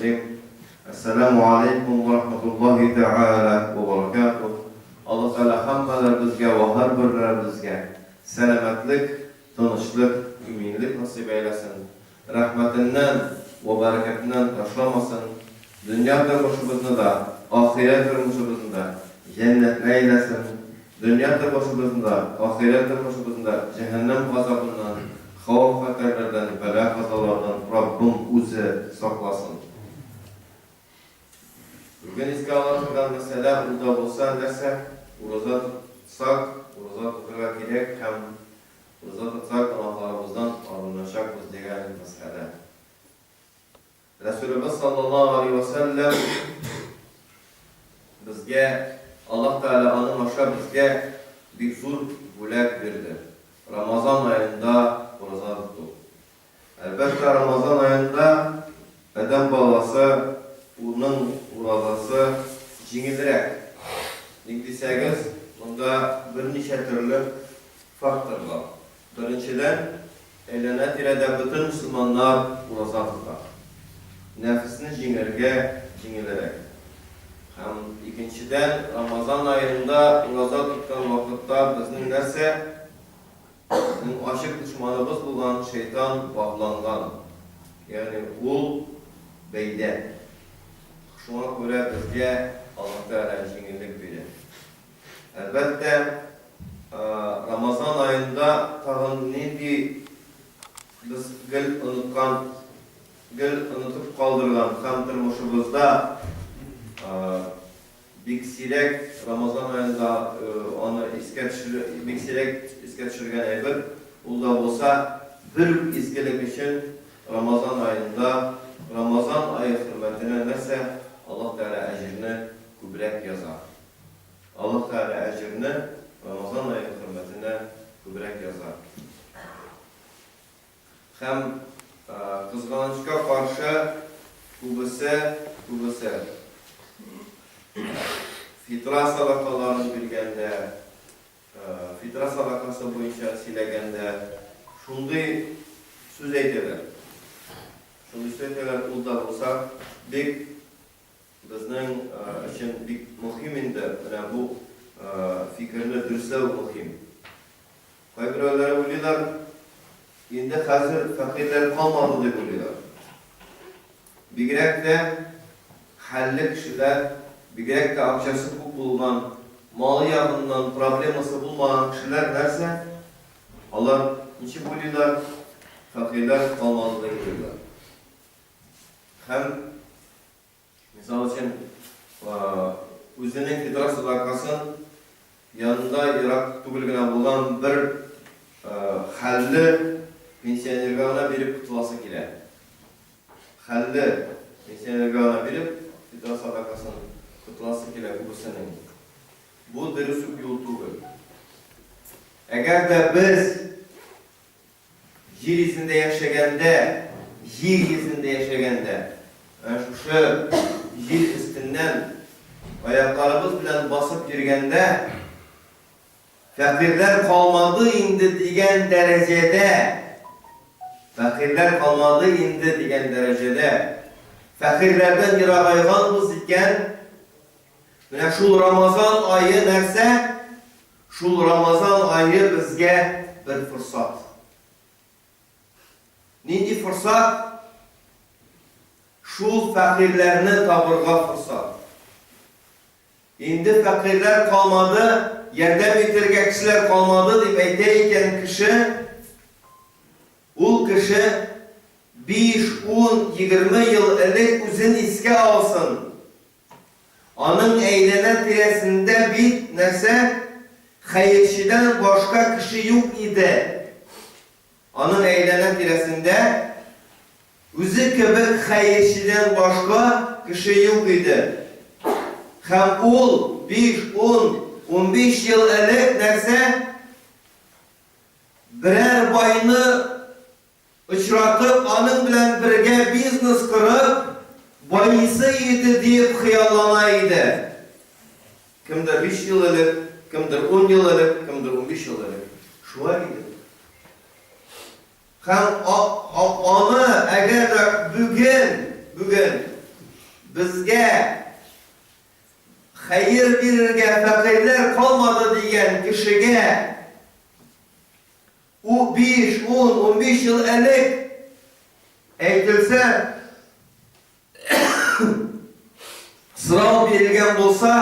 рахим. Әссәламү алейкум ва рахматуллаһи тәгалә ва баракатуһ. Аллаһ Тәгалә һәммәләребезгә вә һәрберләребезгә сәламәтлек, тынычлык, иминлек насыйп әйләсен. Рәхмәтеннән вә бәрәкәтеннән ташламасын. Дөнья тормышыбызны да, ахирәт тормышыбызны да җәннәтле әйләсен. Дөнья тормышыбызны да, ахирәт тормышыбызны да җәһәннәм газабыннан, хәвеф-хәтәрләрдән, бәла-казалардан Раббым Үзе сакласын. Бүген искә ала торган мәсьәлә, ул да булса нәрсә? Ураза тотсак, ураза тотырга кирәк һәм ураза тотсак, гөнаһларыбыздан арыначакбыз дигән мәсьәлә. Рәсүлебез саллаллаһу алейһи вә сәлләм безгә, Аллаһ Тәгалә аның аша безгә бик зур бүләк бирде, Рамазан аенда ураза тоту. Әлбәттә, Рамазан аенда адәм баласы уның уразасы җиңелрәк. Ник дисәгез, монда берничә төрле фактор бар. Беренчедән, әйләнә-тирәдә бөтен мөселманнар ураза тота. Нәфесне җиңәргә җиңелрәк. Һәм икенчедән, Рамазан аенда ураза тоткан вакытта безнең нәрсә? Безнең ачык дошманыбыз булган шәйтан багланган. Ягъни ул бәйдә. Шуңа күрә безгә Аллаһ Тәгалә җиңеллек бирә. Әлбәттә, Рамазан аенда тагын нинди без гел оныткан, гел онытып калдырган һәм тормышыбызда бик сирәк Рамазан аенда аны искә төшер, бик сирәк искә төшергән әйбер, ул да булса бер үк изгелек өчен Рамазан аенда, Рамазан ае хөрмәтенә нәрсә, Аллаһ Тәгалә әҗерне күбрәк яза. Аллаһ Тәгалә әҗерне Рамазан ае хөрмәтенә күбрәк яза. Һәм, кызганычка каршы, күбесе, күбесе фитра садакаларын биргәндә, фитра садакасы буенча сөйләгәндә шундый сүз әйтәләр. Шундый сүз әйтәләр, ул да булса бик Безнең өчен бик мөһим инде менә бу фикерне дөресләү мөһим. Кайберәүләре уйлыйлар, инде хәзер фәкыйрьләр калмады дип уйлыйлар. Бигрәк тә хәлле кешеләр, бигрәк тә акчасы күп булган, малы ягыннан проблемасы булмаган кешеләр нәрсә? Алар ничек уйлыйлар? Фәкыйрьләр калмады дип уйлыйлар. Һәм, мисал өчен, үзенең фитра садакасын янында ерак түгел генә булган бер хәлле пенсионерга гына биреп котыласы килә. Хәлле пенсионерга гына биреп фитра садакасын котыласы килә күбесенең. Бу дөрес үк юл түгел. Әгәр дә без Җир йөзендә яшәгәндә, җир йөзендә яшәгәндә, менә шушы җир өстеннән аякларыбыз белән басып йөргәндә, фәкыйрьләр калмады инде дигән дәрәҗәдә, фәкыйрьләр калмады инде дигән дәрәҗәдә, фәкыйрьләрдән ерагайганбыз икән, менә шул Рамазан ае нәрсә? Шул Рамазан ае безгә бер форсат. Нинди форсат? Шул фәкыйрьләрне табырга форсат. Инде фәкыйрьләр калмады, ярдәм итәргә кешеләр калмады дип әйтә икән кеше, ул кеше 5, 10, 20 ел элек үзен искә алсын. Аның әйләнә-тирәсендә бит, нәрсә, хәерчедән башка кеше юк иде. Аның әйләнә-тирәсендә үзе кебек хәерчедән башка кеше юк иде. Һәм ул биш, ун, 15 ел элек, нәрсә, берәр байны Очратып, аның белән бергә бизнес корып, байыйсы иде диеп хыяллана иде. Кемдер биш ел элек, кемдер ун ел элек, кемдер 15 ел элек. Шулай иде. Һәм аны, әгәр дә бүген, бүген Безгә хәер бирергә фәкыйрьләр калмады дигән кешегә у 5, 10, 15 ел элек әйтелсә, сорау бирелгән булса,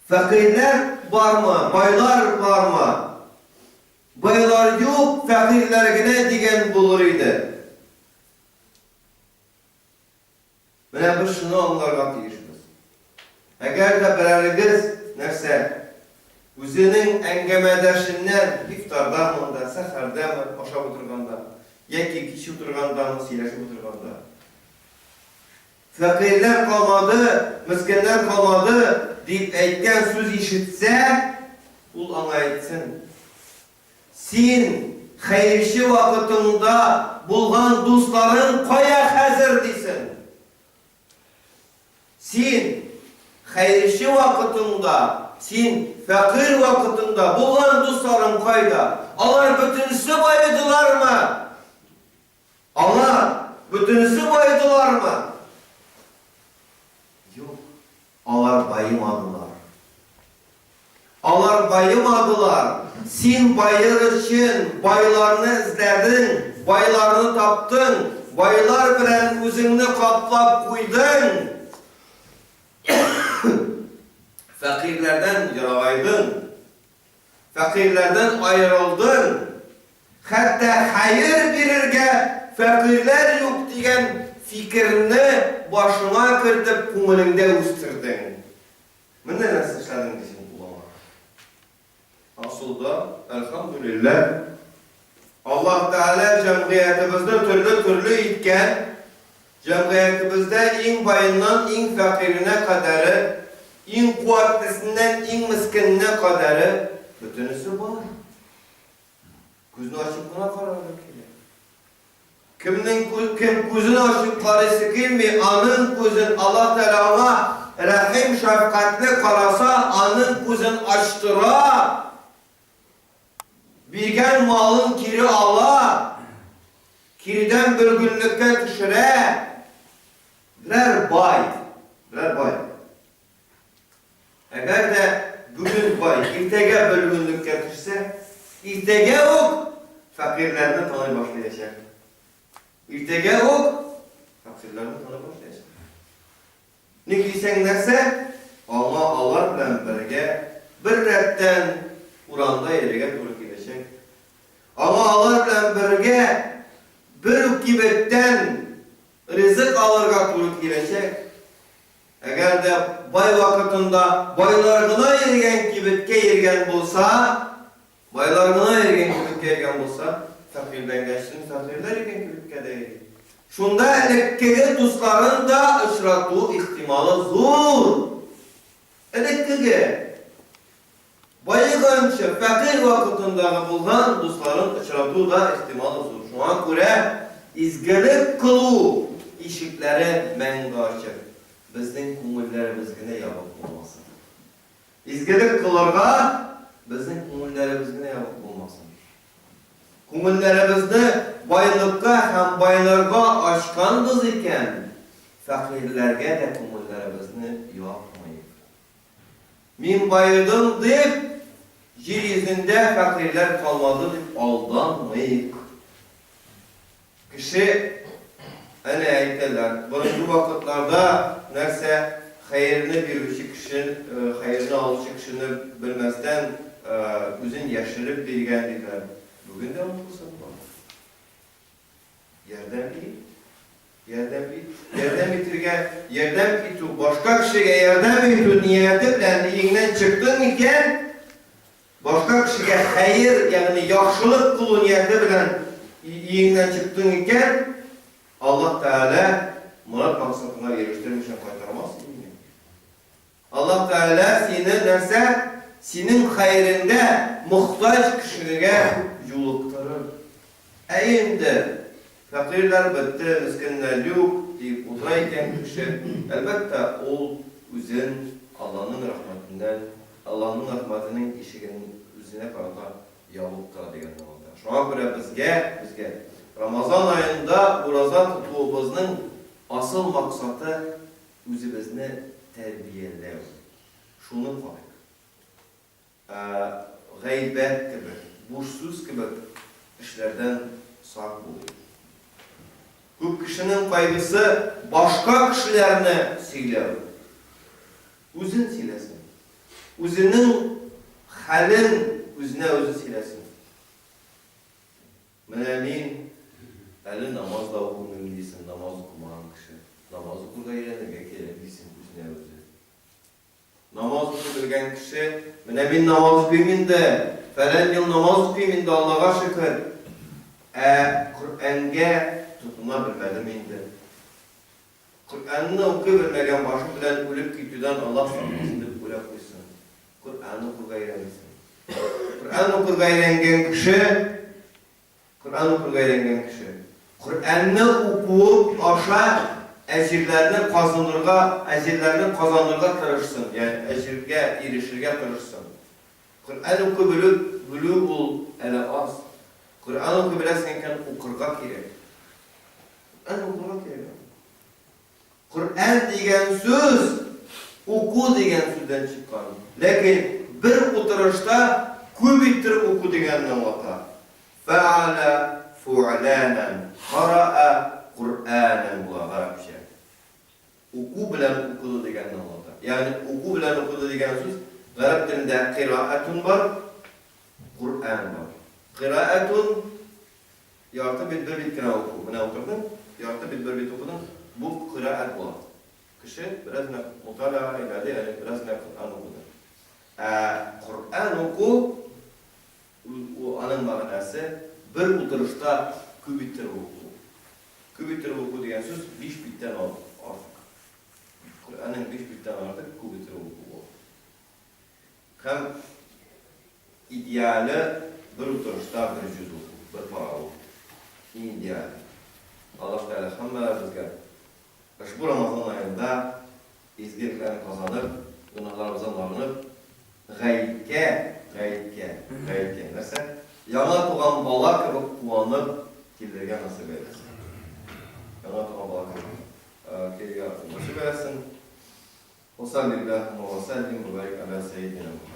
Фәкыйрьләр бармы, байлар бармы? Байлар юк, фәкыйрьләр генә дигән булыр иде. Менә без шуны аңларга тиешбез. Әгәр дә берәрегез нәрсә, үзенең әңгәмәдәшеннән ифтардамы анда, сәхәрдәме, ашап утырганда, яки кич утыргандамы, сөйләшеп утырганда, Фәкыйрьләр калмады, мескеннәр калмады, дип әйткән сүз ишетсә, ул аңа әйтсен, Син хәерче вакытыңда булган дусларың кая хәзер, дисен. Син хәерче вакытыңда, син фәкыйрь вакытыңда булган дусларың кайда? Алар бөтенесе баедылармы? Алар бөтенесе баедылармы? Юк, алар баемадылар. Алар баемадылар. Син баер өчен байларны эзләдең, байларны таптың, байлар белән үзеңне каплап куйдың. Фәкыйрьләрдән ерагайдың. Фәкыйрьләрдән аерылдың, хәтта хәер бирергә фәкыйрьләр юк дигән фикерне башыңа кертеп күңелеңдә үстердең. Менә нәрсә эшләдең ди син ул аңа. Асылда, әлхәмдүлилләһ, Аллаһ Тәгалә җәмгыятебезне төрле-төрле иткән, Җәмгыятебездә иң баеннан иң фәкыйренә кадәре, иң куәтлесеннән иң мескененә кадәре, бөтенесе бар. Күзне ачып кына карарга кирәк. Кемнең кем күзен ачып карыйсы килми, аның күзен Аллаһ Тәгалә аңа рәхим, шәфкатьле караса, аның күзен ачтыра. Биргән малын кире ала, киредән бөлгенлеккә төшерә. Берәр бай, берәр бай. Әгәр дә бүген бай, иртәгә бөлгенлеккә төшсә, иртәгә үк фәкыйрьләрне таный башлаячак. Иртәгә үк фәкыйрьләрне таный башлаячак. Ник дисәң нәрсә, аңа алар белән бергә бер рәттән урамда йөрергә туры киләчәк. Аңа алар белән бергә бер үк кибеттән ризык алырга туры киләчәк. Әгәр дә бай вакытында байлар гына йөргән кибеткә йөргән булса, Байлар гына йөргән кибеткә йөргән булса, фәкыйрьләнгәчтен фәкыйрьләр йөргән кибеткә дә йөри. Шунда элеккеге дусларын да очрату ихтималы зур. Элеккеге, баеганчы, фәкыйрь вакытындагы булган дусларын очрату да ихтималы зур. Шуңа күрә изгелек кылу ишекләре мәңге ачык. Безнең күңелләребез генә ябык булмасын. Изгелек кылырга безнең күңелләребез генә ябык булмасын. Күңелләребезне байлыкка һәм байларга ачканбыз икән, фәкыйрьләргә дә күңелләребезне япмыйк. Мин баедым дип, җир йөзендә фәкыйрьләр калмады дип алданмыйк. Кеше, әнә әйтәләр, борынгы вакытларда нәрсә, хәерне бирүче кеше, хәерне алучы кешене белмәстән, үзен яшереп биргән, диләр. Бүген дә ул форсат бар. Ярдәм ит. Ярдәм ит. Ярдәм итергә, ярдәм итү, башка кешегә ярдәм итү нияте белән өеңнән чыктың икән, Башка кешегә хәер, ягъни яхшылык кылу нияте белән өеңнән чыктың икән, Аллаһ Тәгалә морад-максатыңа ирештермичә кайтармас сине. Аллаһ Тәгалә сине нәрсә? Синең хәереңдә мохтаҗ кешегә юлыктырыр. Ә инде фәкыйрьләр бетте, мескеннәр юк, дип утыра икән кеше, әлбәттә, ул үзен Алланың рәхмәтеннән, Аллаһның рәхмәтенең ишеген үзенә карата ябып тора дигәнне аңлата. Шуңа күрә безгә, безгә Рамазан аенда ураза тотуыбызның. Асыл максаты үзебезне тәрбияләү. Шуны карыйк. Ә гайбәт кебек, буш сүз кебек эшләрдән сак булыйк. Күп кешенең кайгысы башка кешеләрне сөйләү. Үзен сөйләсен. Үзенең хәлен үзенә үзе сөйләсен. Менә мин әле намаз да укымыйм, дисең, намаз укымаган кеше. Намаз укырга өйрәнергә кирәк, дисең үзенә үзе. Намаз укый белгән кеше, менә мин намаз укыйм инде, фәлән ел намаз укыйм инде, Аллага шөкер. Ә Коръәнгә тотына белмәдем инде. Коръәнне укый белмәгән башы белән үлеп китүдән Аллаһ сакласын дип уйлап куйсын. Коръән укырга өйрәнсен. Коръән укырга өйрәнгән кеше Коръән укырга өйрәнгән кеше, Коръәнне укуы аша әҗерләрне казынырга, әҗерләрне казанырга тырышсын, ягъни әҗергә ирешергә тырышсын. Коръән укый белү, белү ул әле аз. Коръән укый беләсең икән, укырга кирәк. Коръән укырга кирәк. Коръән дигән сүз уку дигән сүздән чыккан. Ләкин бер утырышта күп иттереп уку дигәнне аңлата. Фәгалә фу'ланан, караа Коръәнән була гарәпчә. Уку белән укыды дигәнне аңлата. Ягъни уку белән укыды дигән сүз гарәп телендә кыйраәтун бар, Коръән бар. Кыйраәтун Ярты бит бер бит кенә уку. Менә утырдың, ярты бит бер бит укыдың, бу кыйраәт була. Кеше бераз гына моталәга әйләде, ягъни бераз гына Коръән укыды. Ә Коръән уку, ул аның мәгънәсе бер утырышта күп иттереп уку. Күп иттереп уку дигән сүз биш биттән артык. Коръәннең биш биттән артык күп иттереп уку була. Һәм идеале бер утырышта бер җүз уку, бер пара уку. Иң идеале. Аллаһ Тәгалә һәммәләребезгә ошбу Рамазан аенда изгелекләрне казанып, гөнаһларыбыздан арынып, гаеткә, гаеткә, гаеткә, нәрсә? Яңа туган бала кебек куанып килергә насыйп әйләсен. Яңа туган бала кебек килергә насыйп әйләсен. Вә салли Аллаһумма вә сәллим вә барик аля сәйидина Мухаммад.